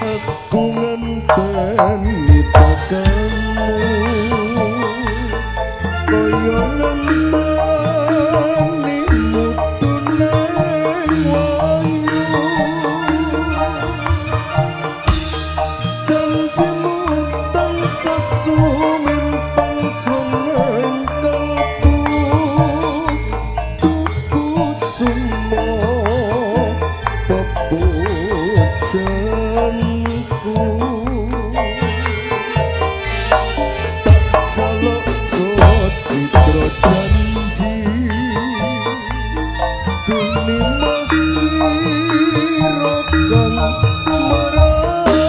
Aku ngenteni tekamu kaya ngenteni mudune wayu. Janjimu tansah sumimpeng jroning kalbu tuku sumo pepujanku. Tak jaluk citra janji demi masiro kang marati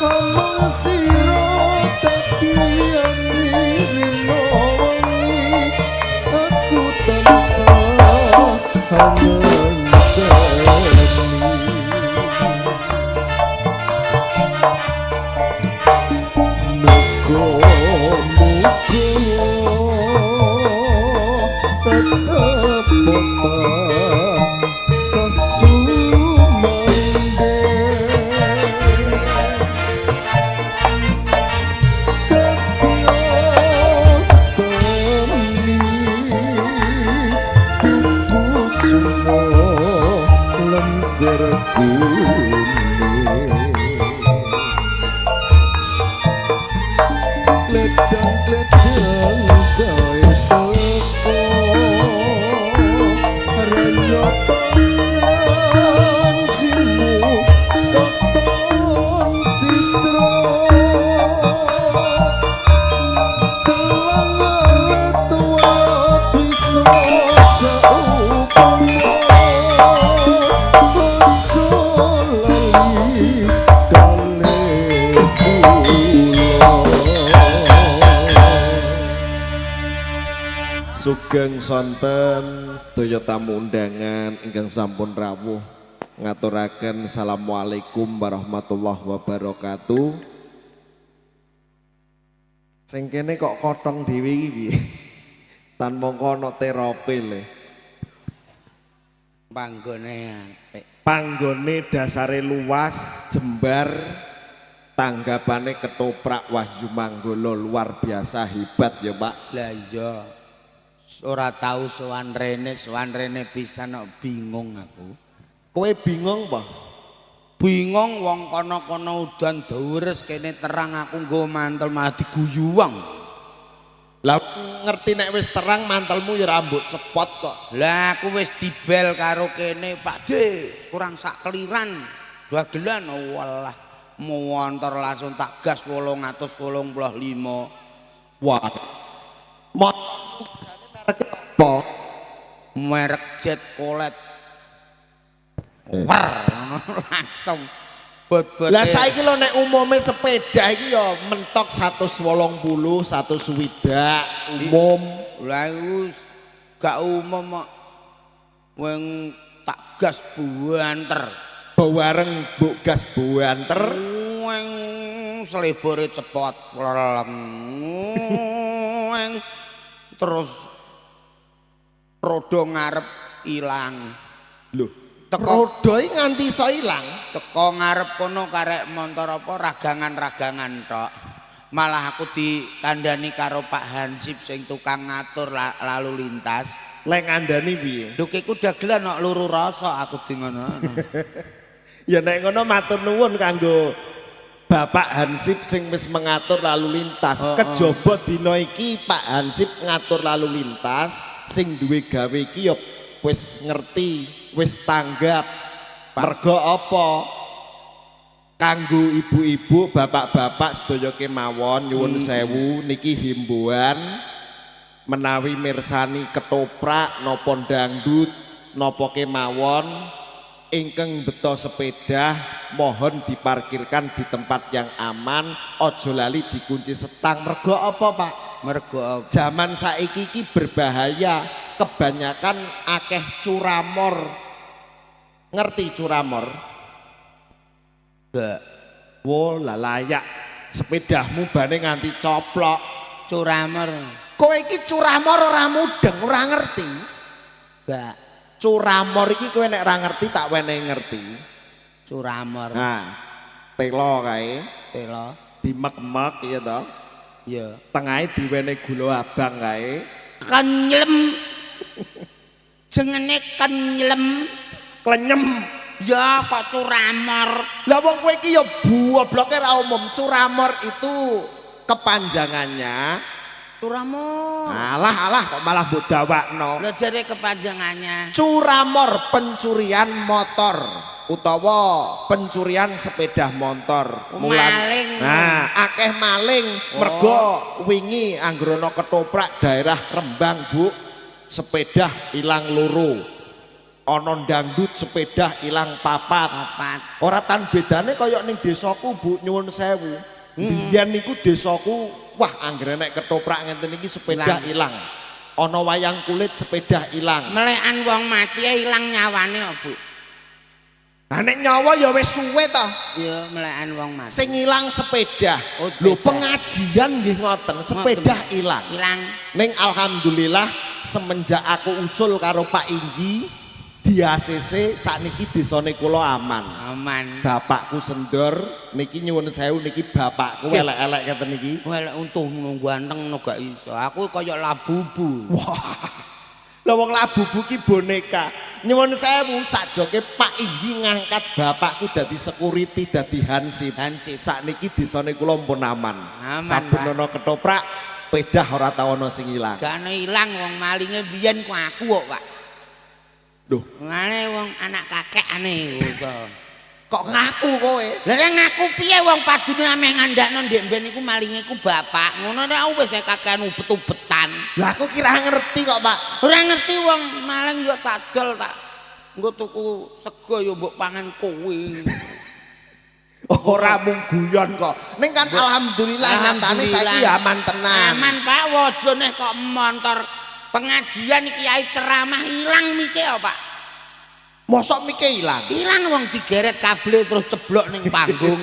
among sira dadi rino wengi aku tansah ngenteni. Muga-muga tetep tansah sumangga dadi tuku sumo lenjer kuning. Kledang-kledang gawe teko ranyata janjimu katon citra telang alet wat bisa saupama aja lali kalih kula. Sugeng sonten sedaya tamu undangan ingkang sampun rawuh ngaturaken assalamualaikum warahmatullahi wabarakatuh. Sing kene kok kotong dhewe iki piye? Tan mongko ana terope le. Panggone apik. Panggone dasare luas, jembar, tanggapane ketoprak Wahyu Manggolo luar biasa hebat ya Pak. Lah iya. Ora tau sowan rene pisan kok bingung aku. Kowe bingung apa? Bingung wong kono-kono udan deres kene terang aku nggo mantel malah diguyu wong. Lah ngerti nek wis terang mantelmu ya rambut cepot kok. Lah aku wis dibel karo kene Pak De, kurang sak keliran. Dagelan walah montor langsung tak gas 885. Wah. Apa? Merek Jet Kolet. Wer langsung bot-bote. Lah saiki lho nek umume sepeda iki ya mentok 180, 160 umum. Lah iku gak umum kok. Wong tak gas buanter. Bareng mbok gas buanter. Weng selebore cepot. Weng terus roda ngarep ilang. Lho, teko roda iki nganti iso ilang. Teko ngarep kono karek montor apa ragangan-ragangan tok. Malah aku dikandani karo Pak Hansip sing tukang ngatur lalu lintas. Lek ngandani piye? Lho ki ku dagelan kok luru rasa aku di ngono. Ya nek ngono matur nuwun kanggo Bapak Hansip sing wis mengatur lalu lintas. Oh, oh. Kejaba dina iki Pak Hansip ngatur lalu lintas sing duwe gawe iki ya wis ngerti, wis tanggap. Mergo apa? Kanggo ibu-ibu, bapak-bapak sedaya kemawon nyuwun sewu niki himbauan menawi mirsani ketoprak napa dangdut napa kemawon ingkang beto sepeda mohon diparkirkan di tempat yang aman, aja lali dikunci setang. Mergo apa Pak? Mergo apa? Zaman saiki iki berbahaya, kebanyakan akeh curamor. Ngerti curamor? Gak. Wo lah layak sepedahmu bane nganti coplok. Curamor. Kowe iki curamor ora mudeng, ora ngerti. Mbak, Curamor iki kowe nek ora ngerti tak wenehi ngerti. Curamor. Nah, telo kae Telo. dimek-mek ya toh. Ya. Tengahe diwenehi gula abang kae. Kenyelem. Jengene kenyelem. Klenyem. Ya kok curamor. Lah wong kowe iki ya gobloke ra umum. Curamor itu kepanjangannya. Curamor. Alah alah kok malah mbok dawakno. Lah jare kepanjangannya. Curamor pencurian motor utawa pencurian sepeda motor. Oh, maling. Nah, akeh maling mergo wingi anggere ana ketoprak daerah Rembang, Bu. Sepeda ilang loro. Ana dangdut sepeda ilang papat. Papat. Ora tan bedane kaya ning desaku, Bu, nyuwun sewu. Biyen niku desaku, wah anggere nek ketoprak ngenten iki sepeda ilang. Ana wayang kulit sepeda ilang. Melekan wong mati ya ilang nyawane kok, Bu. Lah nek nyawa ya wis suwe to. Ya melekan wong mati. Sing ilang sepeda. Oh, sepeda. Lho pengajian nggih ngoten, sepeda ilang. Ilang. Ning alhamdulillah semenjak aku usul karo Pak Inggi di ACC sakniki desane kula aman. Aman. Bapakku sendor niki nyuwun sewu niki bapakku Nggih. elek-elek ngeten niki. Welek untuh ngono ganteng no gak iso. Aku kaya labubu. Wah. Lah wong labubu ki boneka. Nyuwun sewu sakjoke Pak Inggi ngangkat bapakku dadi security, dadi hansip. Hansip. Sakniki desane kula pun aman. Aman, Saben Pak. ana ketoprak, pedah ora tau ana sing ilang. Gak ana ilang wong malinge biyen ku aku kok, Pak. Loh, Mane wong anak kakek ane kok. kok ngaku kowe? Lah nek ngaku piye wong padune ameh ngandakno ndek mben iku malinge ku bapak. Ngono nek aku wis kakean ubet-ubetan. Lah aku kira ngerti kok, Pak. Ora ngerti wong maling yo tak dol tak nggo tuku sego yo mbok pangan kowe. Ora mung guyon kok. Ning kan alhamdulillah nyatane saiki ya aman tenan. Aman Pak, wajone kok montor pengajian kiai ceramah ilang mike kok, Pak. Mosok mike ilang. Ilang wong digeret kable terus ceblok ning panggung.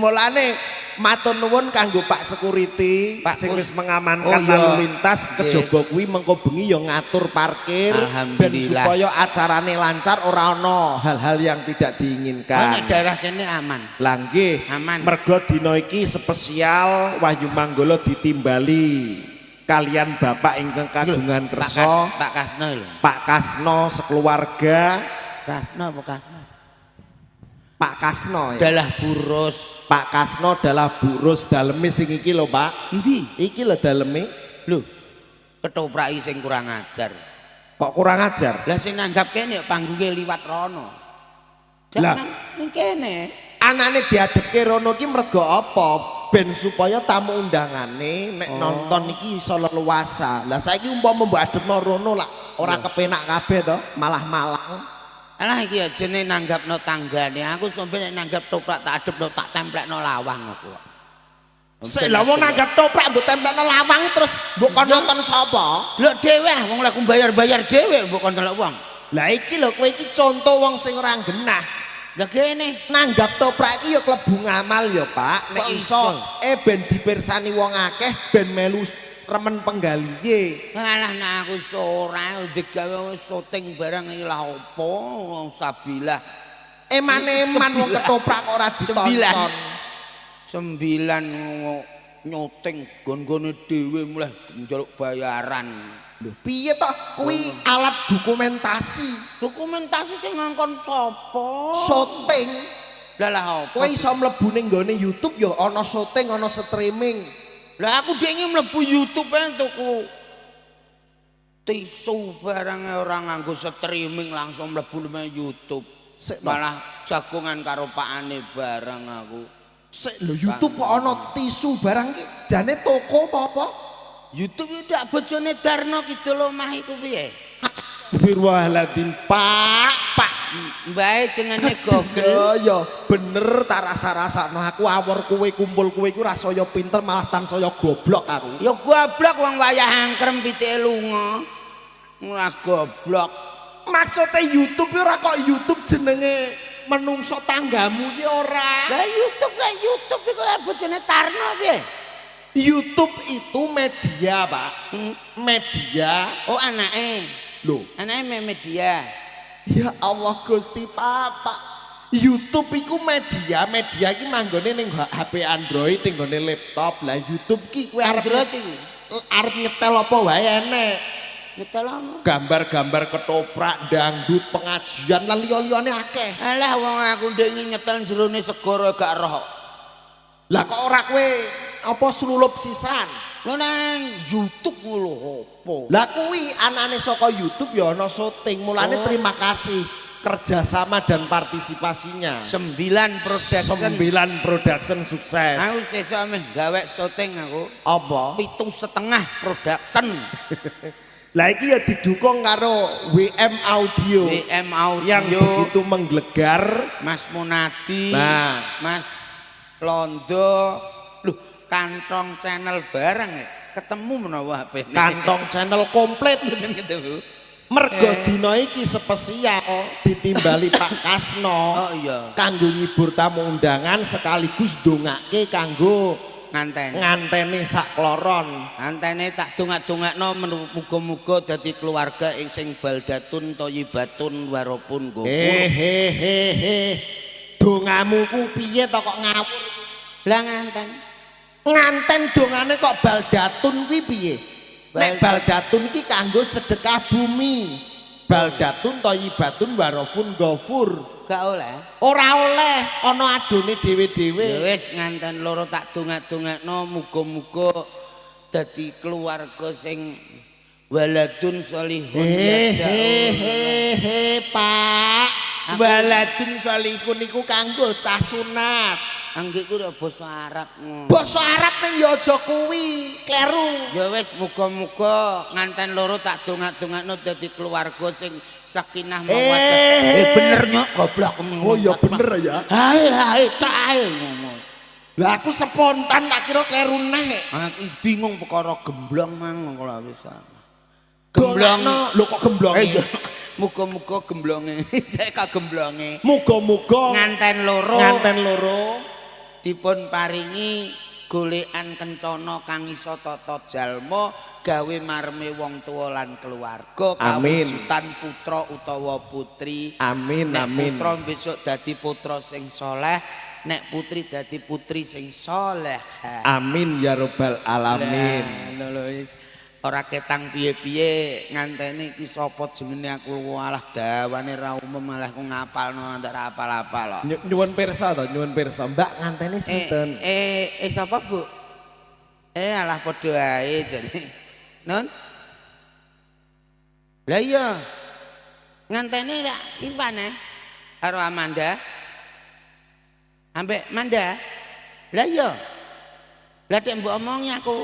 Mulane matur nuwun kanggo Pak Security Pak sing Kus- wis mengamankan Oh, iya. lalu lintas Nggih. kejaba kuwi mengko bengi ya ngatur parkir ben Alhamdulillah. supaya acarane lancar ora ana hal-hal yang tidak Oh, diinginkan. nek daerah kene aman. Lah nggih, Aman. mergo dina iki spesial Wahyu Manggala ditimbali kalian bapak ingkang kagungan Pak kersa Pak Kasno lho. Pak Kasno sekeluarga. Kasno apa Kasno? Pak Kasno ya. Dalah burus. Pak Kasno dalah burus daleme sing iki lho Pak. Endi? Iki lho daleme. Lho. Ketopraki sing kurang ajar. Kok kurang ajar? Lah sing nanggap kene panggunge liwat rono. Lah. Ning kene. Anane diadepke rono ki mergo apa? Ben supaya tamu undangane nek nonton iki iso leluasa. Lah saiki umpama mbok adepno rono lah ora kepenak kabeh to, malah malang. Alah iki ajene nanggapno tanggane. Aku sampe nek nanggap toprak tak adepno tak templekno lawang aku. Sik lah wong nanggap toprak mbok templekno lawang terus mbok kon nonton sapa? Delok dhewe ah, wong lek bayar-bayar dhewe mbok kon delok wong. Lah iki lho kowe iki contoh wong sing ora genah. Lah kene Nanggap toprak iki ya klebu ngamal ya, Pak. Nek Kok iso ben dipirsani wong akeh ben melu remen penggalihe. Alah nek aku ora digawe syuting barang iki lah opo wong sabilah. Eman-eman wong ketoprak kok ora ditonton. 9 nyuting gon-gone dhewe mulih njaluk bayaran. Lho, piye toh kuwi alat dokumentasi, Dokumentasi sing ngongkon sapa? syuting. Lah lah opo? Kowe iso mlebu ning nggone YouTube ya ana syuting, ana streaming. Lah aku dhek mlebu YouTube ae tuku tisu barang ora nganggo streaming langsung mlebu nang YouTube. Sik toh. Malah jagongan karo pakane barang aku. Sik lho YouTube kok ana tisu barang ki jane toko apa apa? YouTube itu dak bojone Darno kidul omah iku piye? Firwahlatin Pak, Pak. Mbae jenenge Google. Ya ya bener tak rasa-rasakno aku awor kowe kumpul kowe iku rasaya pinter malah tansaya goblok aku. Ya goblok wong wayah angkrem pitike lunga. Ora goblok. Maksudnya YouTube ora kok YouTube jenenge menungso tanggamu ki ora. Lah YouTube lah YouTube iku lah bojone Tarno piye? YouTube itu media, Pak. Media. Oh, anake. Loh, Anake media. Ya Allah Gusti Pak. YouTube iku media, media iki manggone ning HP Android, ning nggone laptop. Lah YouTube ki kowe arep Android iku. Arep nyetel apa wae enek. Nyetel apa? Gambar-gambar ketoprak, dangdut, pengajian, lan liya-liyane akeh. Alah, wong aku ndek nyetel jerone segara gak roh. Lah kok ora kowe apa slulup sisan? Lho, nang YouTube ngono apa? Lah kuwi anane saka YouTube ya ana syuting. Mulane terima kasih kerjasama dan partisipasinya. Sembilan production. Sembilan production sukses. Aku sesuk ameh gawe syuting aku. Apa? 7,5 production. Lah iki ya didukung karo WM Audio WM Audio yang begitu menggelegar. Mas Munadi, Nah. Mas Londo, loh, kantong channel bareng ya. Ketemu menawa HP. Kantong channel komplit. Mboten ketemu. Mergo dina iki spesial ditimbali Pak Kasno. Oh iya, Kanggo ngibur tamu undangan sekaligus dongake kanggo nganten. Ngantene sak kloron. Antene tak dongak-dongakno, muga-muga dadi keluarga ing sing baldatun thayyibatun warabun ghafur. Eh he he he. Dongamu ku piye to kok ngawur? Lah nganten. Nganten dongane kok baldatun kuwi piye? Nek baldatun iki kanggo sedekah bumi. Baldatun thayyibatun warabun ghafur. Gak oleh. Ora oleh, ana adone dhewe-dhewe. Ya wis, nganten loro tak dongak-dongakno muga-muga dadi keluarga sing waladun sholihun. He he he he Pak. Waladun sholihun niku kanggo cah sunat. Anggekku ya basa Arab ngono. Basa Arab ning ya aja kuwi, kleru. Ya wis, muga-muga nganten loro tak dongak-dongakno dadi keluarga sing sakinah mawaddah. Eh, bener nyok, goblok. Oh ya bener ya. Hae hae cae ngono. Lah aku spontan tak kira kleru neh. Aku bingung perkara gemblong mang kalau wis. Gemblong. Lho kok gemblonge? Eh, iya. Muga-muga gemblonge. Saya kok gemblonge. Muga-muga Nganten loro nganten loro dipun paringi golekan kencana kang iso tata jalma gawe marme wong tuwa lan keluarga, Amin. kawujudan putra utawa putri. Amin. Nek Amin. putra besok dadi putra sing soleh, nek putri dadi putri sing soleh. Amin ya robbal alamin. Lah, lho wis ora ketang piye-piye nganteni iki sapa jenenge aku, walah dawane ra umum, malah aku ngapalno ndak apal-apal kok. Nyuwun pirsa to, nyuwun pirsa. Mbak, ngantene sinten? Eh, eh, sapa, Bu? Eh, alah padha ae jane. Non? Lah iya. Ngantene lak Irfan eh karo Amanda. Ambek Manda. Lah iya. Lah tek mbok omongi aku.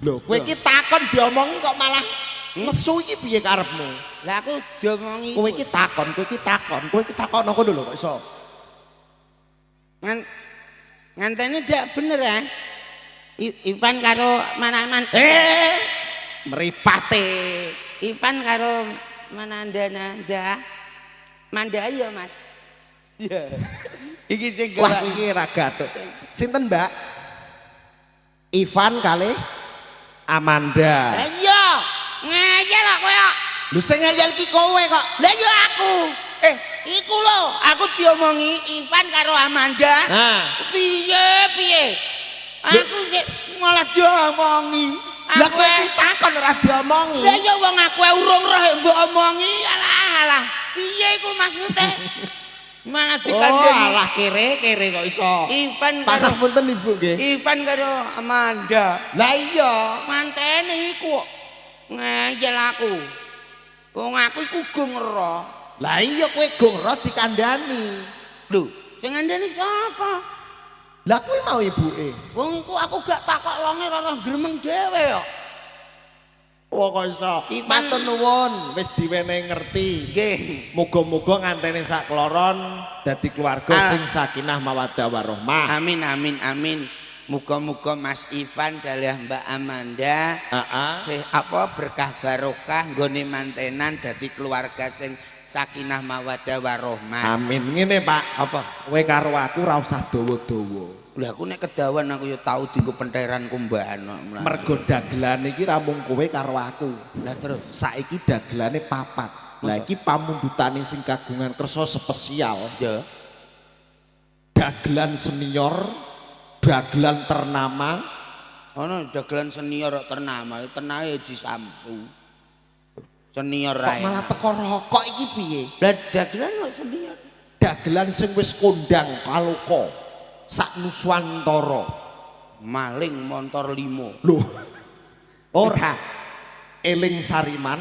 Lho, kowe iki takon diomongi kok malah nesu, iki piye karepmu? Lah aku diomongi. Kowe iki takon, kowe iki takon, kowe iki takon aku lho kok iso. Ngantene ndak bener eh. Ivan karo Manaman. Eh, mripate. Ivan karo Mananda Nanda. Manda iya, Mas. Iya. Iki sing Wah, iki ra gathuk. Sinten, Mbak? Ivan kali Amanda. Lah iya. Ngeyel kok kowe kok. Lho sing ngeyel iki kowe kok. Lah iya aku. Eh, iku lho, aku diomongi Ivan karo Amanda. Nah, Piye piye? Aku sik malah diomongi. Lah kowe iki takon ora diomongi. Lah iya, wong aku ae urung roh mbok omongi. Alah alah. Piye iku maksude? Malah Oh, dikandani. alah kere-kere kok iso. Ivan karo Pangapunten Ibu nggih. Ivan karo Amanda. Lah iya. Mantene iku kok ngeyel aku. Wong aku iku gong roh. Lah iya kowe gong roh dikandani. Lho, sing ngandani sapa? Lah kuwi mau ibuke. Wong iku aku gak takok wonge, ora roh gremeng dhewe kok. Wah kok iso. Ivan- Matur nuwun wis diwenehi ngerti. Nggih. Muga-muga ngantene sak kloron dadi keluarga Ah. sing sakinah mawaddah warahmah. Amin amin amin. Muga-muga Mas Ivan dalah Mbak Amanda Heeh. sih apa berkah barokah nggone mantenan dadi keluarga sing sakinah mawaddah warahmah. Amin. Ngene, Pak. Apa? Kowe karo aku ora usah dawa-dawa. Lah aku nek kedawan aku ya tau dienggo penteran kumbahan kok. Mergo dagelane iki ra mung kowe karo aku. Lah terus Saiki dagelane papat. Lah iki pamundhutane sing kagungan kersa spesial. Ya. Dagelan senior, dagelan ternama, Ana dagelan senior kok ternama, tenahe Haji Samsu. Senior kok ae. malah teko rokok iki piye? Lah dagelan kok senior. Dagelan sing wis kondang kaloka sak Nuswantara. Maling montor limo. Loh. Ora. Eling Sariman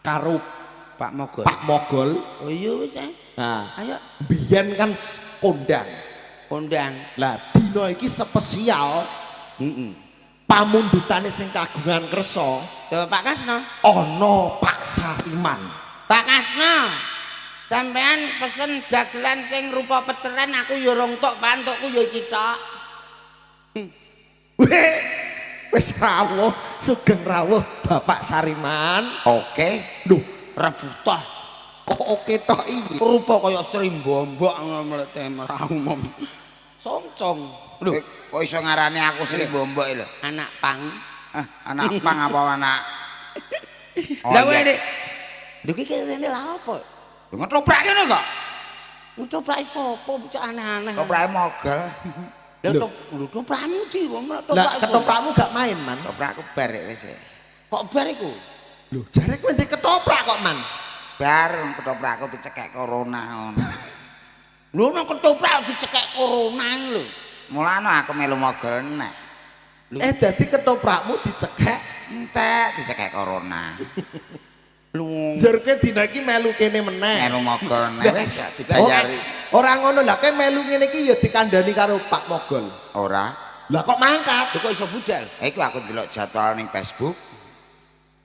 karo Pak Mogol. Pak Mogol. Oh iya wis ah. Nah, Ayo biyen kan kondang. kondang. Lah dina iki spesial Heeh. pamundhutane sing kagungan kersa Coba Pak Kasno. ana Pak Sariman. Pak Kasno. Sampean pesen dagelan sing rupa peceran aku ya rong tok pantukku ya iki tok. Weh, wis rawuh, sugeng rawuh Bapak Sariman. Oke. Loh, Rebutah. kok oke tok iki? Rupa kaya Sri Mbombok ngono mlete merau. Songcong. Lho, Kok iso ngarani aku Sri Mbombok lho? anak pang. Ah, anak pang apa anak? Oh, Lah kowe iya. Dik. Lho iki kene lha apa? Lho ngetoprak ngono kok. Ngetoprak sapa bocah aneh-aneh. Toprake mogel. Lah toprakmu ndi kok Lah toprak. ketoprakmu gak main, Man. Toprakku bar wis. Kok bar iku? Loh, jare kowe ndek ketoprak kok, Man. Bar ketoprakku dicekek corona ngono. Lho nang ketoprak dicekek corona lho. Mulane aku melu mogel nek. Dadi ketoprakmu dicekek. Entek dicekek corona. Lho Jerke dina iki melu kene meneh. Melu mogel nek wis dibayari. Ora ngono lah, kowe melu ngene iki ya dikandani karo Pak Mogol. Ora. Lah kok mangkat? kok iso budal? Iku aku ndelok jadwal ning Facebook.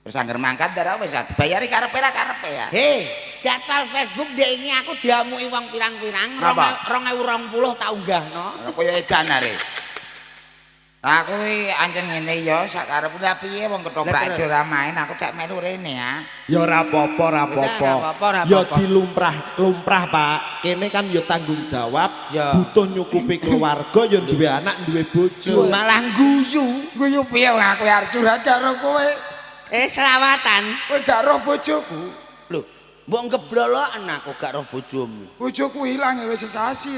Terus angger mangkat ndara wis dibayari karepe ra karepe ya. Hei, jadwal Facebook ndek iki aku diamuki wong pirang-pirang 2020 tak unggahno. Kaya edan are. Aku iki ancen ngene ya sak karepku lah piye wong ketoprak ora main aku tak melu rene ya. Ya ora apa-apa, ora apa-apa. Ya dilumrah-lumrah, Pak. Kene kan ya tanggung jawab, butuh nyukupi keluarga, ya duwe anak, duwe bojo. Malah guyu. Guyu piye wong aku arep curhat karo kowe. Selawatan. Kowe gak roh bojoku. Lho, mbok ngebloloken aku gak roh bojomu. Bojoku ilang wis sesasi.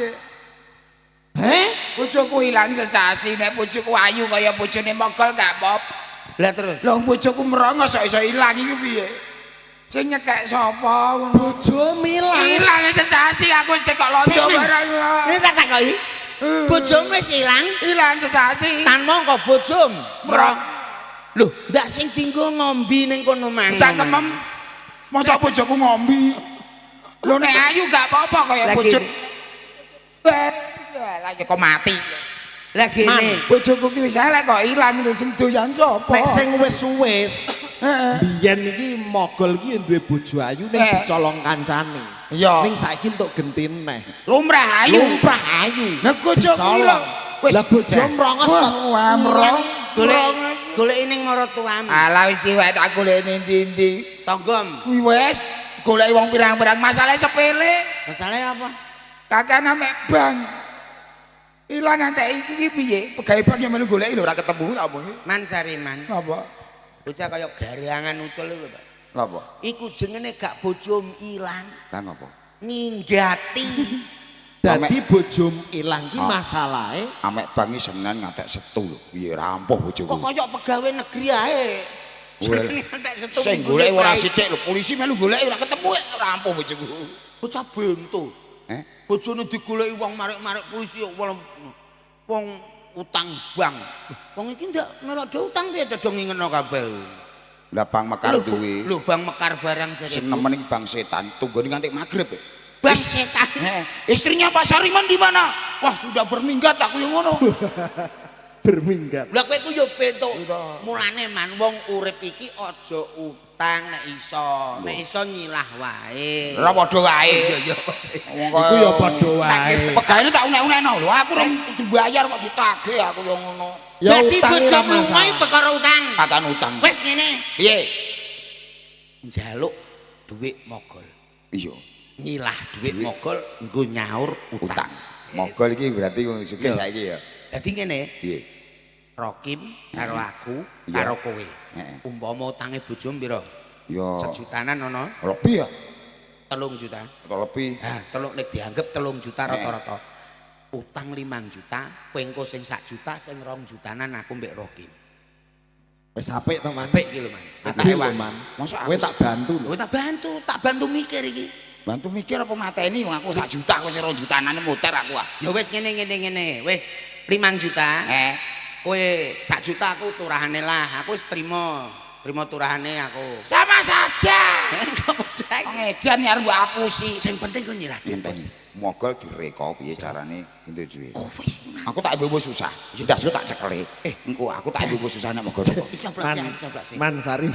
Heh? Bojoku ilang sesasi nek bojoku ayu kaya bojone Mogol gak apa-apa. Lah terus? Lho bojoku merongos kok iso ilang iku piye? Sing nyekek sapa ngono? Bojomu ilang. Ilang sesasi aku wis tekok londo barang. Ini tak takoki. Bojomu wis ilang? Ilang sesasi. Tan mongko bojomu merong. Lho, ndak sing dinggo ngombi ning kono mang. Cangkemem. Mosok bojoku ngombi. Lho nek ayu gak apa-apa kaya bojo. Lah ya kok mati. Lah gene, bojoku ki wis elek kok ilang lho sing doyan sapa? Nek sing wis-wis, biyen iki Mogol iki duwe bojo ayu ning dicolong kancane. Iya. Ning saiki entuk genti neh. Lumrah ayu. Lumrah ayu. Lah bojoku lho wis lah bojo mrongos kok. Wah, mrong. Golek ning maratuamu. Alah wis diwek tak golek ning ndi-ndi. Tanggom. Wis golek wong pirang-pirang masalahe sepele. Masalahe apa? Kakane mek bank. Ilang antek iki piye? Pegawe bank yo melu goleki lho ora ketemu tak omongi. Man Sariman. Napa? Bocah kaya garangan ucul lho, Pak. Napa? Iku jengene gak bojomu ilang. Lah ngapa? Ninggati. Dadi bojomu ilang ki masalahe amek bank iki Senin ngantek Setu lho. Piye rampuh bojoku. Kok kaya pegawe negeri ae. Ngantek Setu. Sing goleki ora sithik lho, polisi melu goleki ora ketemu rampuh bojoku. Bocah bento. Bojone digoleki wong marek-marek polisi wong utang bank. Wong iki ndak melok do utang piye do ngingeno kabeh. Lah bank mekar duwe. Lho bank mekar barang jare. Sing nemen iki bank setan, tunggone nganti magrib. Bank setan. Istrinya Pak Sariman di mana? Wah, sudah berminggat aku yang ngono. Berminggat. Lah kowe ku yo bento. Mulane man wong urip iki aja utang nek iso, nek iso nyilah wae. Ora padha wae. Iya iya. Iku ya padha wae. Pegaene tak unek-unekno lho, aku rong dibayar kok ditagih aku yo ngono. Ya Dadi utang ora bojomu masalah. Perkara utang. Akan utang. Wis ngene. Piye? Njaluk dhuwit Mogol. Iya. Nyilah dhuwit Mogol nggo nyaur utang. Utang. Mogol iki berarti wong sugih saiki ya. Dadi ngene. Piye? Rokim karo aku karo kowe. Umpama utange bojomu pira? Ya. Sejutanan ana? Lebih ya. 3 juta. Atau lebih. Ha, telung nek dianggep 3 juta rata-rata. Utang 5 juta, kowe engko sing 1 juta, sing 2 jutanan aku mbek Rokim. Wis apik to, Man. Apik iki lho, Man. Apik lho, Man. Mosok kowe tak bantu lho. Kowe tak bantu mikir iki. Bantu mikir apa mateni wong aku 1 juta, kowe sing 2 jutanane muter aku ah. Ya wis ngene. Wis 5 juta. Kowe 1 juta aku turahane lah. Aku wis trimo. Trimo turahane aku. Sama saja. Wong edan arep mbok apusi. Sing penting kowe nyerah. Ngenteni. Mogol direka piye carane entuk duwe. Aku tak ibu susah. Ndasku tak cekele. Engko aku tak ibu susah nek mogol. Man Sari.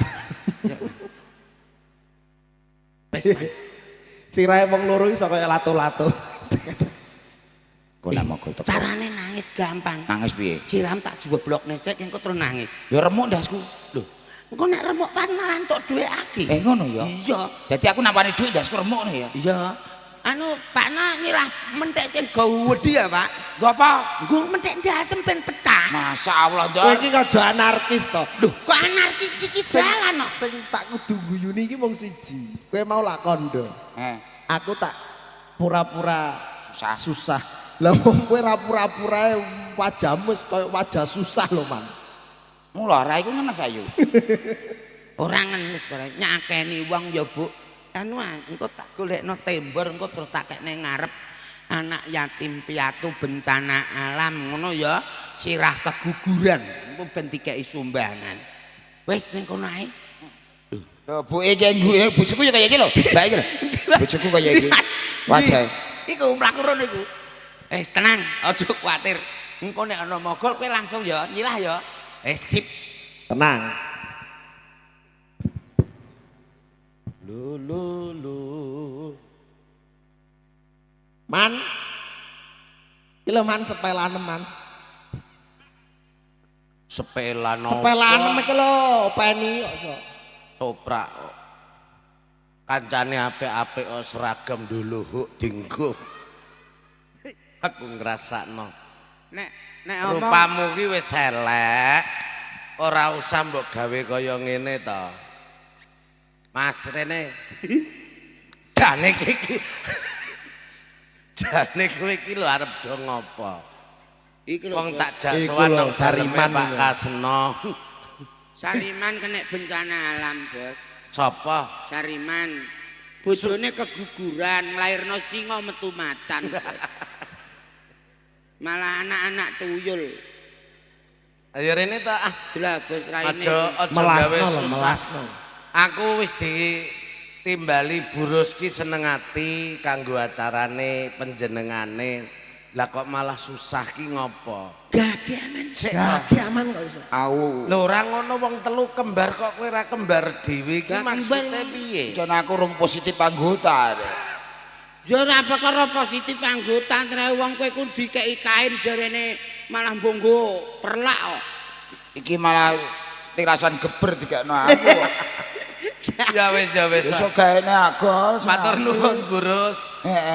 Sirahe wong loro iso kaya lato-lato. Kok nek mogol teko. Carane nangis gampang. Nangis piye? Siram tak jeblokne sik engko terus nangis. Ya remuk ndasku. Lho, engko nek remuk pan malah entuk dhuwit akeh. Ngono ya. Iya. Dadi aku nampani dhuwit ndasku remuk ngono ya. Iya. Anu Pak Na nyilah mentek sing gawedi ya, Pak. Nggo apa? Nggo mentek ndasem ben pecah. Masyaallah, Ndor. Kowe iki aja anarkis to. Lho, kok anarkis iki dalan kok. Sing tak kudu guyuni iki mung siji. Kowe mau lak kondo. Aku tak pura-pura susah. Lah wong kowe ra pura-pura wajahmu wis koyo wajah susah lho, Man. Mula ra iku ngenes ayu. Ora ngenes ora nyakeni wong ya, Bu. Anu engko tak golekno tembor engko terus tak kekne ngarep anak yatim piatu bencana alam ngono ya, sirah keguguran engko ben dikeki sumbangan. Wis ning kono ae. Lho, Bu iki ngguwe bojoku ya kaya iki lho. Mbak iki lho. Bojoku kaya iki. Wajahe. Iku mlaku rono iku. Wis tenang, aja kuwatir. Engko nek ana mogol kowe langsung ya nyilah ya. Sip. Tenang. Lu lu lu. Man. Iki lho Man sepelane Man. Sepelan. Sepelane iki lho openi kok iso. Toprak. Kancane apik-apik kok seragam duluhuk dinggo. Aku ngrasakno. Nek rupamu ki wis elek, ora usah mbok gawe kaya ngene to. Mas rene. Jane iki. Jane kowe iki lho arep do ngopo? Iki lho wong tak jak sowan nang Sariman Pak Kaseno. Sariman kena bencana alam, Bos. Sapa? Sariman. Bojone keguguran, nglairno singa metu macan. Malah anak-anak tuyul. Ayo rene ta ah. Lah Bos raine. Aja gawe susah. Aku wis ditimbali burus ki seneng ati kanggo acarane panjenengane. Lah kok malah susah ki ngopo? Gage aman. Gage aman kok iso. Au. Lho ora ngono wong telu kembar kok kowe ora kembar dhewe ki maksude piye? Jan aku rung positif anggota. Ya ora perkara positif anggota tre wong kowe ku dikeki kain jarene malah mbonggo perlak kok. Iki malah tirasan geber dikekno aku. Ya wis ya wis. Iso gaene agol. Matur nuwun Burus.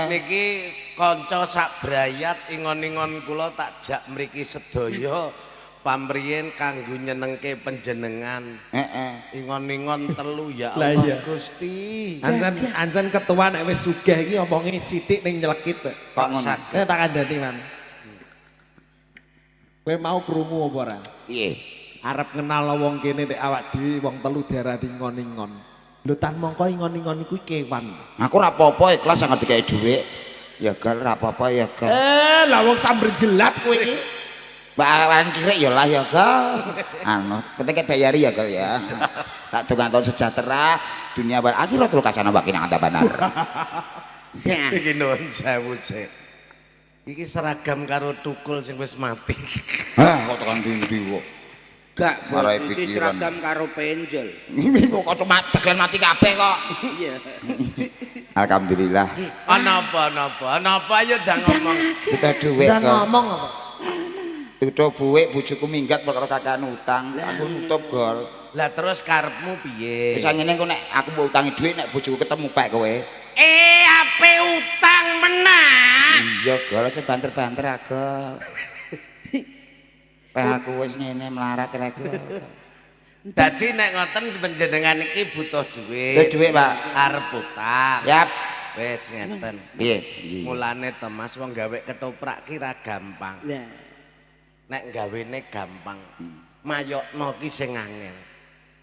Niki kanca sak brayat ingon-ingon kula tak jak mriki sedaya pamriyen kanggo nyenengke panjenengan. Heeh. Ingon-ingon telu ya Allah Gusti. Ancen ketua nek wis sugih iki omonge sithik ning nyelekit. Kok ngono. Tak kandhani, Man. Kowe mau krungu apa ora? Piye? Arep ngenal wong kene nek awak dhewe wong telu diarani ingon-ingon. Lho tan mongko ingon-ingon iku kewan. Aku ora apa-apa ikhlas sangat dikeki dhuwit. Ya gal ora apa-apa ya gal. Lah wong samber gelap kowe iki. Bawan kirek ya lah ya gal. Anu, penting kek bayari ya gal ya. Tak dongakon sejahtera dunia wal akhirat lho kacana wakin anta benar. Iki nuwun sewu sik. Iki seragam karo tukul sing wis mati. Hah, kok tekan ndi kok. Gak, bos, iki seragam karo penjol. Iki kok cuma dagelan mati kabeh kok. Iya. Alhamdulillah. Ana apa ana apa? Ana apa ayo ndang ngomong. Kita dhuwit kok. Ndang ngomong apa? Tutup buwek bojoku minggat perkara kakean utang. Aku nutup gol. Lah terus karepmu piye? Wis ngene engko nek aku mbok utangi dhuwit nek bojoku ketemu pek kowe. Ape utang menang. Iya, Gol, aja banter-banter agol. Peh aku wis ngene melarat lek. Dadi nek ngoten panjenengan iki butuh dhuwit. Butuh dhuwit, Pak. Arep utang. Siap. Wis ngeten. Piye? Mulane to Mas wong gawe ketoprak ki ra gampang. Lah, Nek gawene gampang. Mayokno ki sing angel.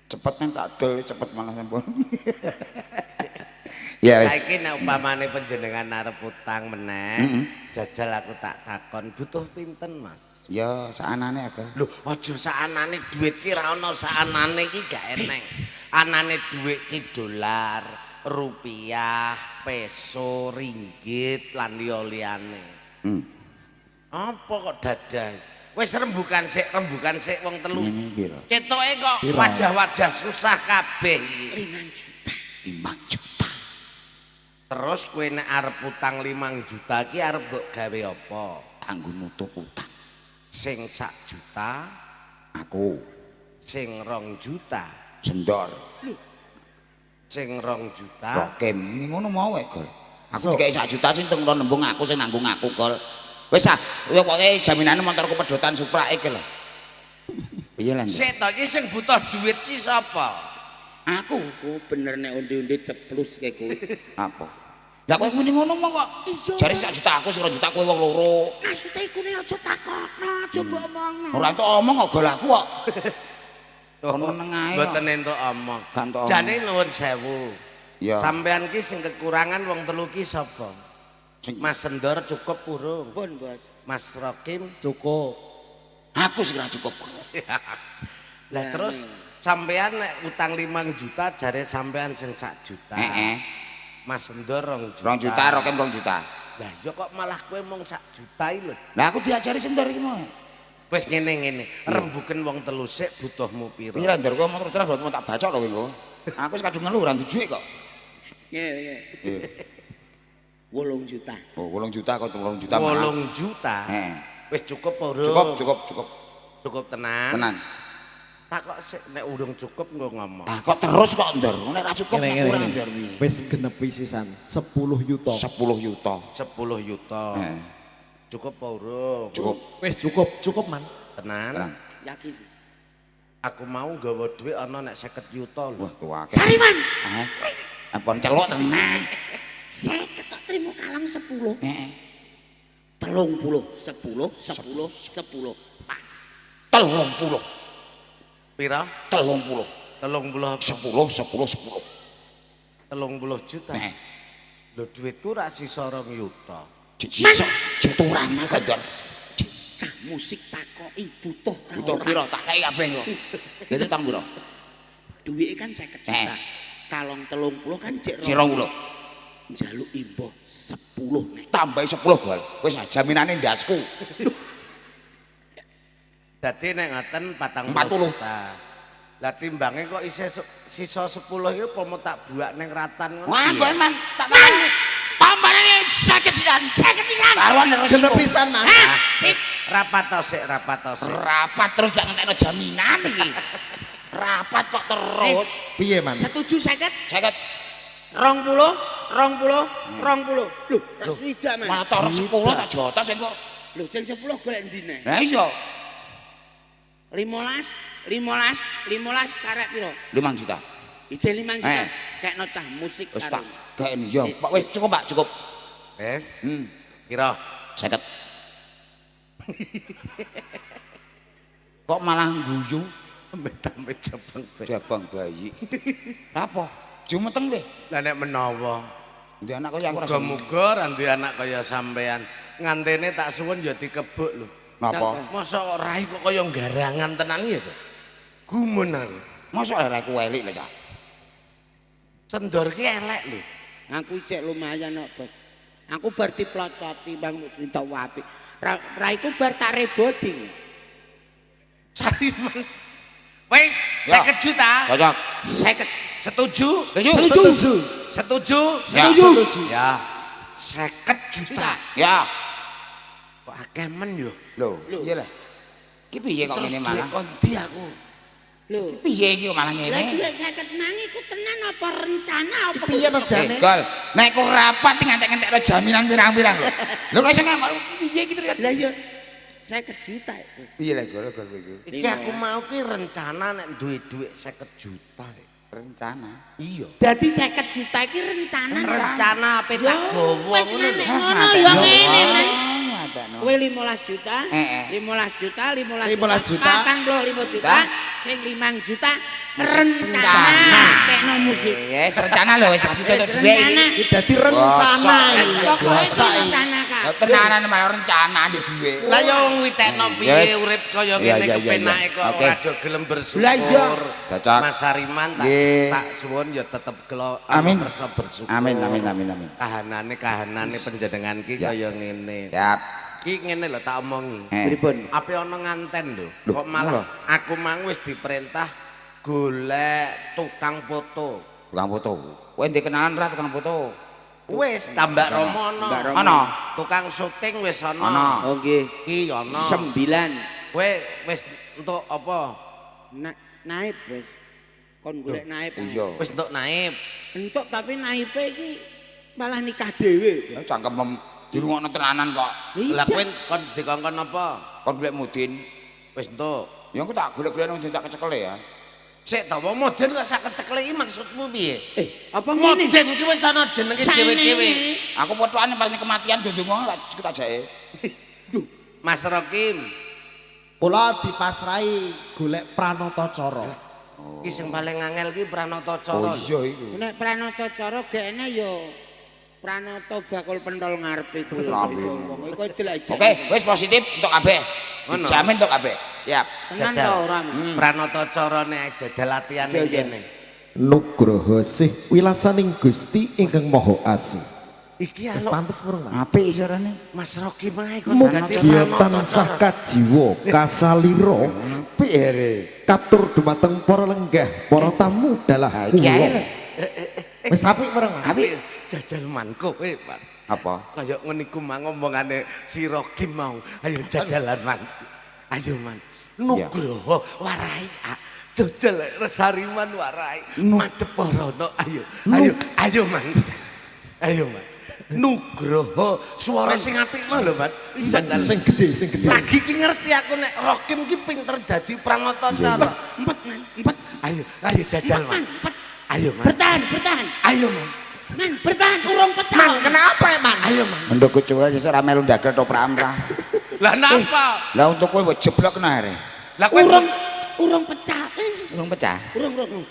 Cepet nang tak dol cepet malah sampun. Ya wis. Saiki nek umpamane panjenengan arep utang meneh, jajal aku tak takon butuh pinten Mas? Ya saanane agol. Lho, aja saanane dhuwit ki ra ono saanane iki gak eneng. Anane dhuwit ki dolar, rupiah, peso, ringgit lan liya-liyane. Apa kok dadah? Wis rembukan sik wong telu. Ngene piro? Ketoke kok wajah-wajah susah kabeh iki. 5 juta. 5 juta. Terus kowe nek arep utang 5 juta ki arep mbok gawe apa? Kanggo nutup utang. Sing sak juta, Aku sing 2 juta, sendor. sing 2 juta. Rokem ngono mau wae, Gol. Aku dikeki 1 juta sing teng nembung aku sing nanggung aku, Gol. Wis ah, kowe pokoke jaminane motorku pedotan Supra iki lho. Piye lan? Sik to iki sing butuh duit ki sapa? Aku Ku bener nek undi-undi ceplus kayak kowe. apa? Lah kowe muni ngono mau kok. Jare 1 juta aku, sing 2 juta kowe wong loro. Maksude iku nek aja takokno, aja mbok omongno. Ora entuk omong kok gol aku kok. Kon meneng ae. Mboten entuk omong. Gak entuk omong. Jane nuwun sewu. Ya. Sampean ki sing kekurangan wong telu ki sapa? Sing- Mas Sendor cukup urung. Pun, Bos. Mas Rokim. Cukup. Aku sing ora cukup. Lah terus sampean nek utang 5 juta jare sampean sing 1 juta. Heeh. Mas Sendor 2 juta. 2 juta, Rokem 2 juta. Lah ya kok malah kowe mung 1 juta iki lho. Lah aku diajari Sendor iki mau. Wis ngene-ngene, rembuken wong telu sik butuhmu piro? Pira Ndor kowe motor terus mau tak bacok lho kowe engko. Aku wis kadung ngelu ora duwe kok. Nggih, nggih. Iya. 8 juta. Oh, 8 juta kok 8 juta malah. 8 juta. Heeh. Wis cukup apa urung? Cukup, cukup, cukup. Cukup tenan. Tenan. Tak kok sik nek urung cukup nggo ngomong. Ah kok terus kok Ndor. Nek ora cukup Ngene, nek ngene, kurang ngene. Ndor piye? Wis genepi sisan 10 yuta. 10 juta. 10 juta. Heeh. Cukup apa urung? Cukup. Wis cukup, cukup man. Tenan. Tenan. Yakin. Aku mau nggawa dhuwit ana nek 50 yuta lho. Wah, tuwake. Sariman, Hah? Ampun celuk tenan. 50 kok trimo kalong 10. Heeh. 30, 10, 10, 10. Pas. 30. Pira? 30. 30 apa? 10 10 10. 30 juta. Heeh. Lho dhuwitku rak sisa 2 yuta. Sisa jeturan kok Ndor. Cah musik takoki butuh ta Butuh ora. piro tak kei kabeh kok. Lha utang piro? Duwike kan 50 juta. Kalong 30 kan cek 20. Njaluk imbuh 10 nek. Tambahi 10 gol. Wis jaminane ndasku. Dadi nek ngoten 40 40. juta. Lah timbange kok isih sisa 10 iki apa mau tak buak ning ratan ngono? Wah, kowe man tak tambah. Tambahane 50 pisan, 50 pisan. Karuan resiko. Genep pisan man. Ah, sip. Rapat to sik, rapat to sik. Rapat terus gak ngentekno jaminan iki. Rapat kok terus. Piye man? Setuju 50? 50 20, 20, 20. Lho, rak swidak Mas. malah torok 10 tak jotos engko. Lho, sing 10 golek ndine? Lah iya, 15, 15, 15 karek piro? 5 juta. Ijeh 5 juta. Eh. Kekno cah musik Wis karo. tak gaen yo. Pak wis cukup Pak, cukup. Wis. Hmm, Pira? 50. Kok malah guyu Amit-amit jabang bayi. jabang bayi. Lah apa? Jumeteng kowe. Lah nek menawa Ndek anak kaya aku ora seneng. muga-muga ra duwe anak kaya sampean. Ngantene tak suwun ya dikebuk lho. Napa? Masa kok rai kok kaya garangan tenan ya to? Gumun aku. Mosok ora aku elik lho, Cak. Sendor ki elek lho. Aku cek lumayan kok, Bos. Aku bar diplocoti Bang entuk apik. Raiku bar tak reboding. Sariman. Wis, Ya. 50 juta. Cocok. 50. Setuju? Setuju? Setuju. Setuju? Ya. Setuju. Ya. 50 juta. Ya. Kok akeh men yo. Lho, iya lah. Ki piye kok Terus ngene duit malah? kondi aku. Lho. Piye iki malah Lah ngene? dhuwit 50 nang iku tenan apa rencana apa? Piye to jane? Gol, nek ku rapat ngantek-ngantekno jaminan pirang-pirang lho. Lho kok iso ngamuk piye iki terus? Lah iya 50 juta. Piye lah gol gol iku? Iki aku mau ki rencana nek duwe dhuwit 50 juta. Rencana. Iya. Dadi 50 juta iki rencana. Rencana ape tak gawa Wis ngono lho. nek ngono ya ngene, Mas. Ngadakno. Kowe 15 juta, Eh, eh. 15 juta, 15 15 juta. 45 juta, sing 5 juta rencana kekno musik. Yes, rencana lho wis kasih Wis tutup dhuwit iki. rencana. Iki dadi rencana iki. Pokoke Biasa iki. rencana Lah kabeh. tenanan malah rencana di dhuwit. Lah ya wong witekno Ya piye wis. urip kaya Iya, ngene iya, iya, kepenake iya. kok Oke. ora do gelem bersyukur. Lah iya. Cocok. Mas Hariman tak Nggih. tak suwun ya tetep gelo Amin. kersa bersyukur. Amin amin amin amin. Kahanane kahanane panjenengan ki Ya. kaya ngene. Siap. Ki ngene lho tak omongi. Eh. Pripun? Ape ana nganten lho. Lho, Kok malah aku mang wis diperintah golek tukang foto. Tukang foto. Kowe ndek kenalan ra tukang foto? Wis tambak Romo ana. Mbak Romo. Ana. Tukang syuting wis ana. Ana. Oh nggih. Ki ana. 9. Kowe wis entuk apa? Naib wis. Kon golek naib. Iya. Wis entuk naib. Entuk tapi naibe iki malah nikah dhewe. Cangkem dirungokno tenanan kok. Lah kowe kon dikongkon apa? Kon golek mudin. Wis entuk. Ya aku tak golek-golek nang tak kecekel ya. Sik ta wong modern kok sak kecekle iki maksudmu piye? Eh, apa ngene? Modern iki wis ana jenenge dhewe-dhewe. Aku pothokane pas kematian ndonga tak tak jake. Mas Rokim, Kula dipasrahi golek pranata cara. iki sing paling angel ki Pranata Cara. Oh iya iku. Nek Pranata Cara gekne ya Pranata bakul pentol ngarepe kuwi. Lambe. Wong iku delok Oke, wis positif untuk kabeh. Ngono. Dijamin untuk kabeh. Siap. Tenan Jajal. ta ora? Mas? Pranata Carane jajal latihan ning kene. Nugroho sih wilasaning Gusti ingkang Maha Asih. Iki Wis anu pantes murung, Mas. Apik suarane. Mas Rokim ae kok dadi Mugia Pranata tansah Cara. kajiwa kasalira Apik here. katur dumateng para lenggah, para tamu dalah Iki ae kula. lho. Wis apik murung, Mas. Apik. Jajal man kowe, Pak. Apa? Kaya ngene iku mang omongane si Rokim mau. Ayo jajalan man. Ayo man. Nugroho warai. ah. Jajal Resariman warai. Madhep rono. Ayo. Ayo, ayo man. Ayo man. Nugroho suara sing apik mah lho, Man. Sing sing gede, sing gede. Lagi ki ngerti aku nek Rokim ki pinter dadi Pranata Cara. Empet man, empet. Ayo, ayo jajal Empet, man. man, empet. Ayo man. Bertahan, bertahan. Ayo man. Man, bertahan urung pecah. Man, kenapa ya, Man? Ayo man. Mendok kecuali sesuk ra melu ndagel toprakan ra. Lah napa? Lah untuk kowe mbok jeblok kena are. Lah kowe Urung urung pecah. Urung pecah. Urung urung.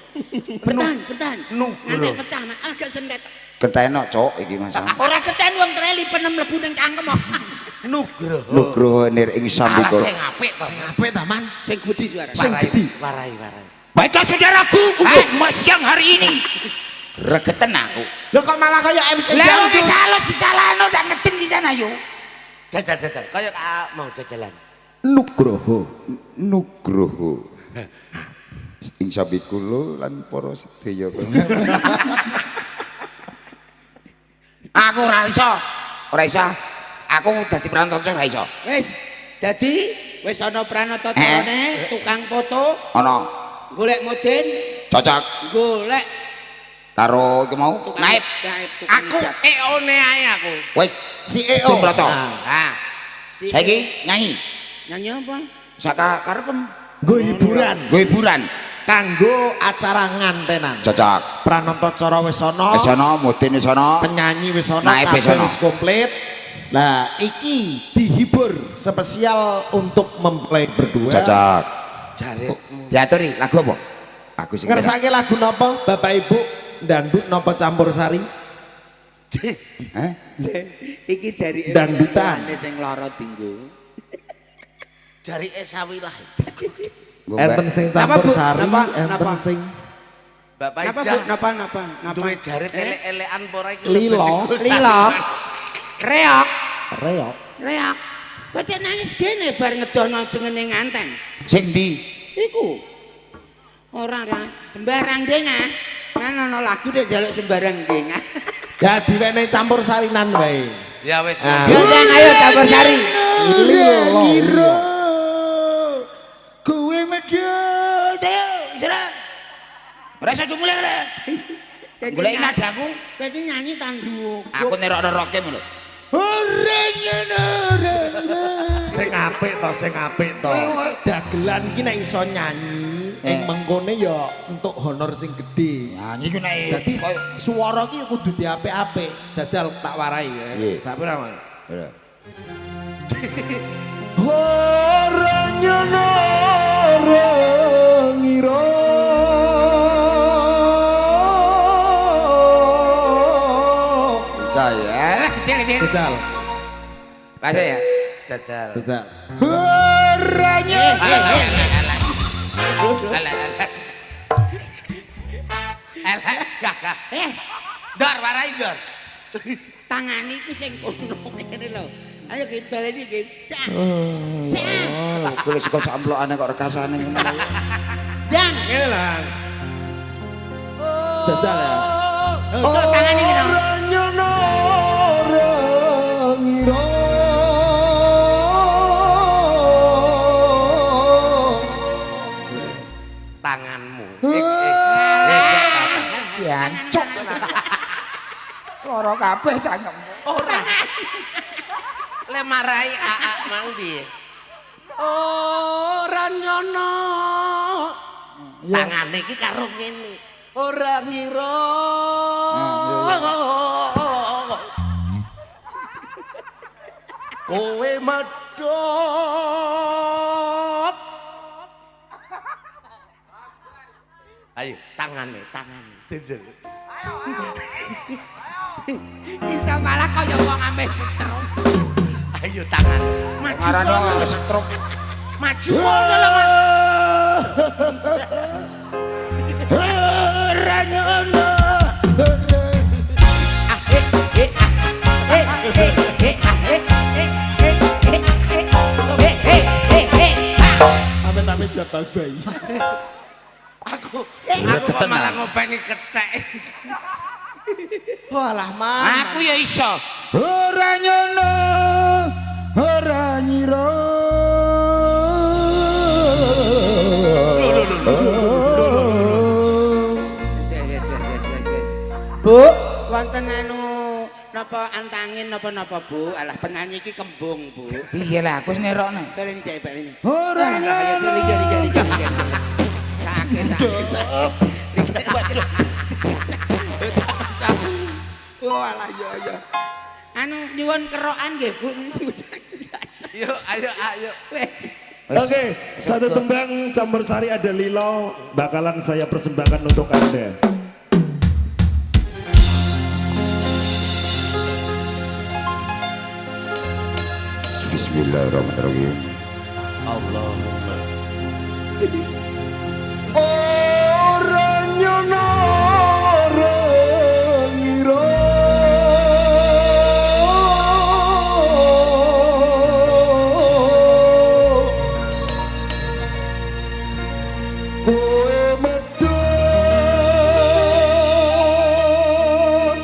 Bertahan, bertahan. Nugroho. Nganti pecah, Man. Alah gak sendet. Keteno cok iki Mas. Ora keten wong treli penem mlebu ning cangkem kok. Nugroho. Nugroho nir ing Alah sambika. sing apik to. Apik ta, Man? Sing gudi suara. Sing gede. Warai, warai. Baiklah saudaraku untuk siang hari ini. Regeten aku. Lho kok malah kaya MC Lah wong Dangdut? salah disalahno ndak ngeden di sana yo. Jajal jajal. Kaya mau jajalan. Nugroho. Nugroho. Ing sabikula lan para sedaya. Aku ora iso. Ora iso. Aku dadi pranata ora iso. Wis, dadi wis ana Pranata Carane, tukang foto, Ana golek modin, cocok golek karo iki mau tukang naib. naib tukang Aku ijab. EO-ne ae aku. Wis Si EO. Subrata. Ah, Si- Saiki nyanyi. nyanyi apa? Saka karepem. Nggo hiburan Nggo hiburan. kanggo acara ngantenan. Cocok. Pranata cara wis ana, Wis ana mudin wis ana. penyanyi wis ana, Naib wis kabeh ana. wis komplit. Lah iki dihibur spesial untuk mempelai berdua. Cocok. jarikmu. Diaturi lagu apa? Lagu sing Ngersake lagu napa Bapak Ibu? Dangdut napa campur sari? Hah? Iki jari Dangdutan. sing lara dinggo. Jarike sawilah. Nggo, Enten Mbak. sing Napa, campur Bu? sari, Napa? enten Napa? sing Bapak Napa Bu? Ijah. Napa napa? Napa? Duwe jarit elek-elekan apa ora iki? Lilo. Lilo. Reok, reok. reok. Kowe nangis gene bar ngedono jengene nganten. Sing ndi? Iku. Ora ra sembarang dengah. Kan ana lagu dek jaluk sembarang dengah. Ya diwenehi campur sarinan wae. Ya wis. Ah. Yo Deng, ayo campur sari. Lilo. Kowe medhot. Ayo. Ora iso mulih le. Golek nadaku. Kowe iki nyanyi tandu. Aku nerokno roke lho. Sing apik to, sing apik to. Dagelan ki nek iso nyanyi, ing mengkone ya entuk honor sing gedhe. Nyanyi ku nek Dadi swara ki kudu diapik-apik. Jajal tak warai ya. Sapira, Mas? Ora. Ora nyono ora ngira. Bisa ya. Kecil kecil. Jajal. Pas ya. Jajal. Jajal. Ora nyono. Alah alah. Alah alah. Alah gak. Dor warai dor. Tangane iku sing kono kene lho. Ayo ki baleni ki. Sak. Sak. Golek saka samplokane kok rekasane ngene. Dang. Ngene lah. Jajal ya. Oh, tangane iki lho. Ora nyono ora ngira. Tanganmu. Jancuk. Loro kabeh cangkem. Ora. Le marai aa mau piye? Ora nyono. Tangane iki karo ngene. Ora ngira. Kowe medhot. Ayo tangane, tangane. Jajal. Bisa malah kaya wong ameh stroke. Ayo tangan. Maju Ngarane kono. stroke. Maju kono lho, Mas. Ora nyono. Ah eh eh ah eh eh eh ah eh eh eh eh eh eh eh eh ah. Amit-amit jabal bayi. Aku kok malah ngopeni kethek. Walah, Man. Aku ya iso. Ora nyono. Ora nyira. Wes wes wes wes wes. Bu, wonten anu napa antangin napa-napa Bu? Alah penyanyi iki kembung, Bu. Piye lah aku wis nerokne. Baleni cek baleni. Ora Ayo nyono. liga liga liga liga. Sakit sakit. Walah yo yo. Anu nyuwun kerokan nggih Bu. Yuk, ayo ayo. Wes. Oke, satu tembang campur sari ada Lilo bakalan saya persembahkan untuk Anda. Bismillahirrahmanirrahim. Allahumma. Ora nyono ora ngira. Kowe medhot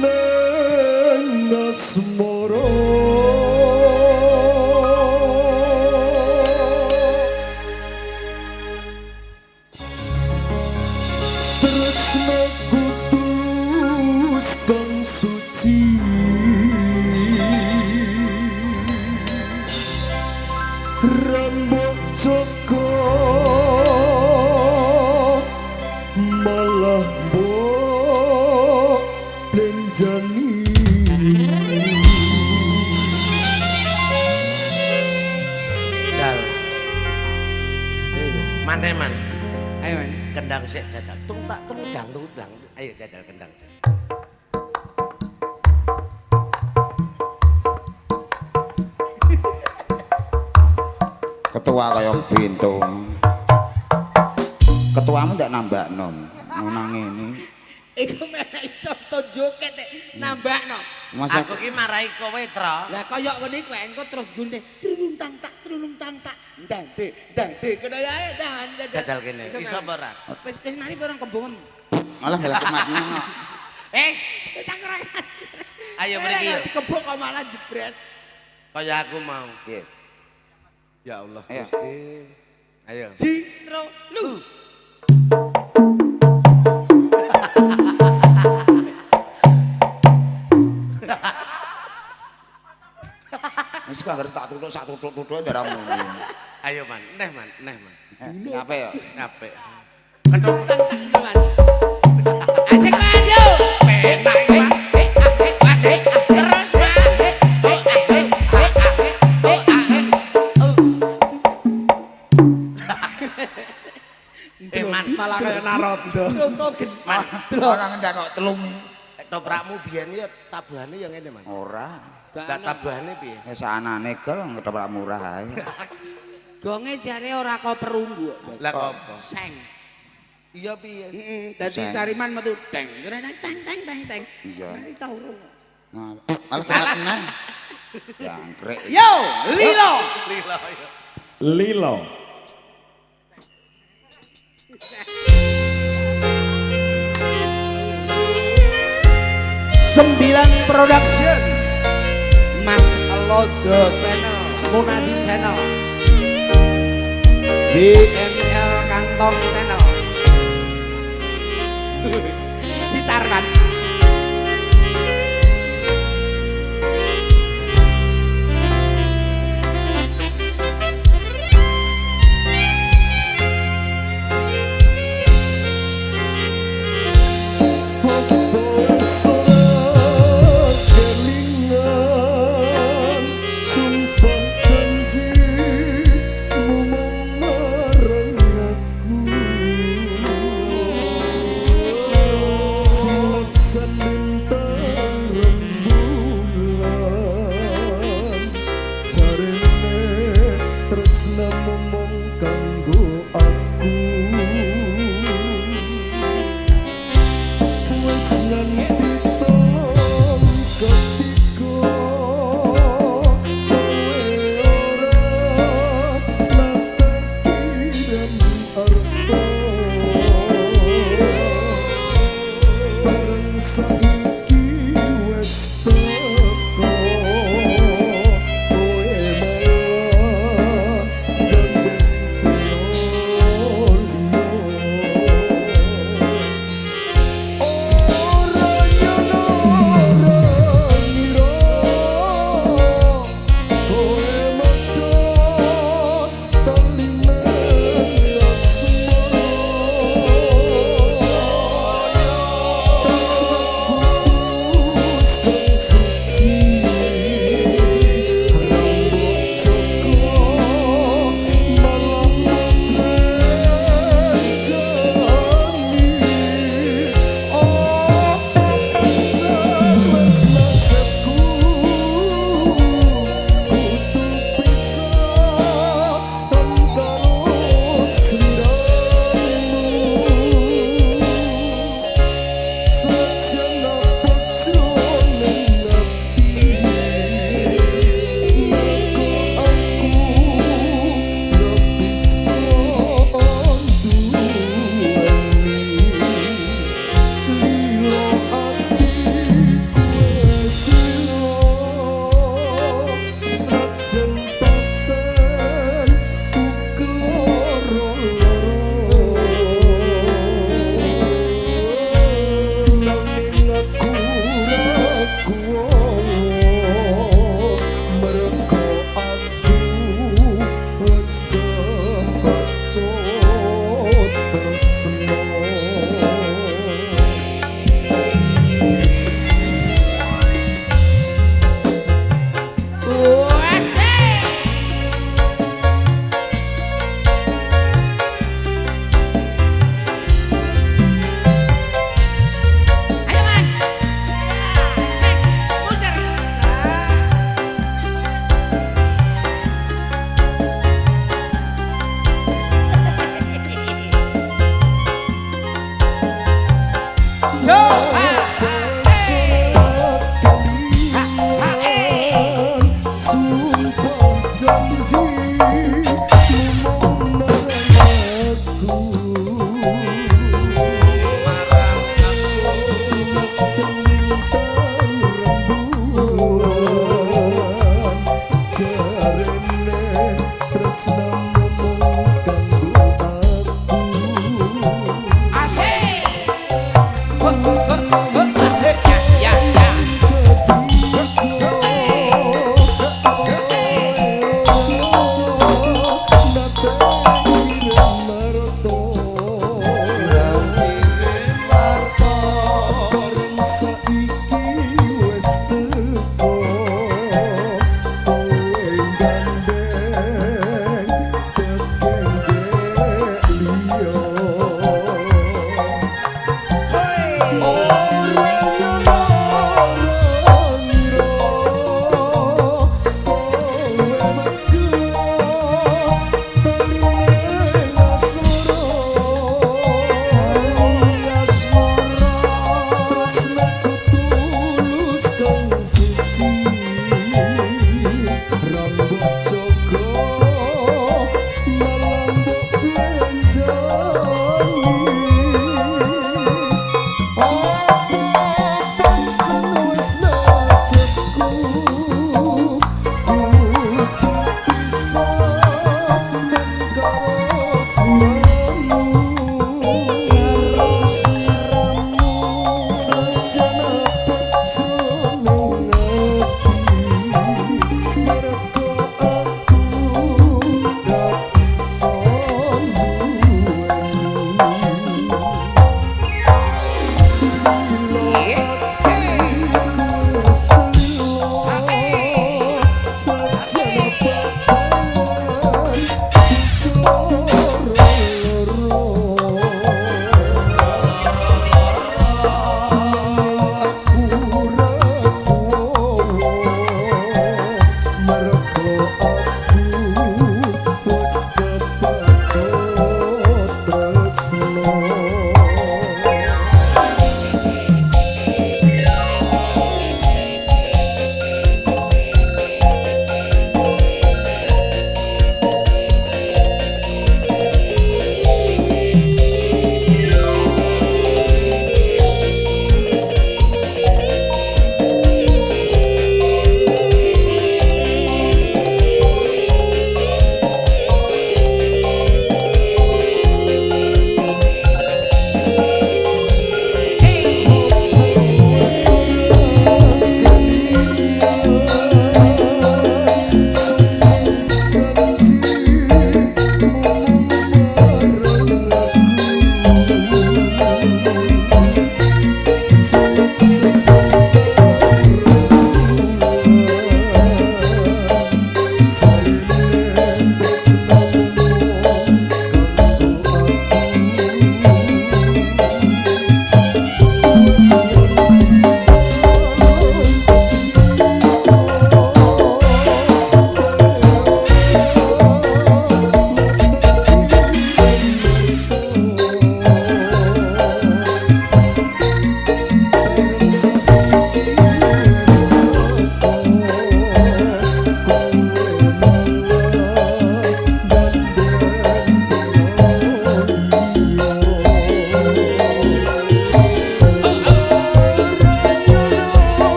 telineng asmara. Tresno kudus kang suci rambut joko malah mbok blenjani. Jal. Mane man. Ayo man. Kendang sik jajal. Tung tak tung dang tung dang. Ayo jajal kendang sik. Ketua kaya pintu. Ketuamu ndak nambakno. Nang ngene. Iku melek conto joget nambahno. Masa Aku ki marai kowe, Tro. Lah kaya ngene iku engko terus gune trulung tang tak trulung tang tak. Ndang de ndang de kena ya ae tahan Jajal kene. Iso apa ora? Wis wis mari bareng kembungem. malah malah kematnya. Eh, Cangkrang. ayo mriki yo. Dikebuk kok malah jebret. Kaya aku mau. Piye? Ya Allah Ayo. Gusti. Ayo. Ji, ro, lu. Wis kok anggere tak tutuk sak tutuk-tutuke ndaramu. Ayo man, neh man, neh man. Sing apik ya. Apik. Kentung Asik man yo. penak iki, Pak. Terus, Pak. Eh man, Malah kayak narodo. man. Ora ngendak kok telung. Toprakmu biyen ya tabuhane ya ngene, Man. Ora. Lah tabuhane piye? Ya saanane gel ketoprak murah ae. Gonge jare ora kok perunggu. Lah kok apa? Seng. Iya piye? Heeh, dadi Seng. Sariman metu deng, teng teng teng teng. Iya. Mari tau urung. Malah kena. Jangkrik. Yo, Lilo. Lila ya. Lilo. Sembilan Production, Mas Lodo Channel, Munadi Channel, BML Kantong Channel, gitar kan? Kelingan sumpah janji mung marang aku.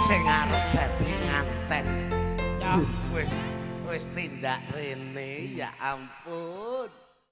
Sing arep dadi nganten. Wis wis tindak rene ya ampun.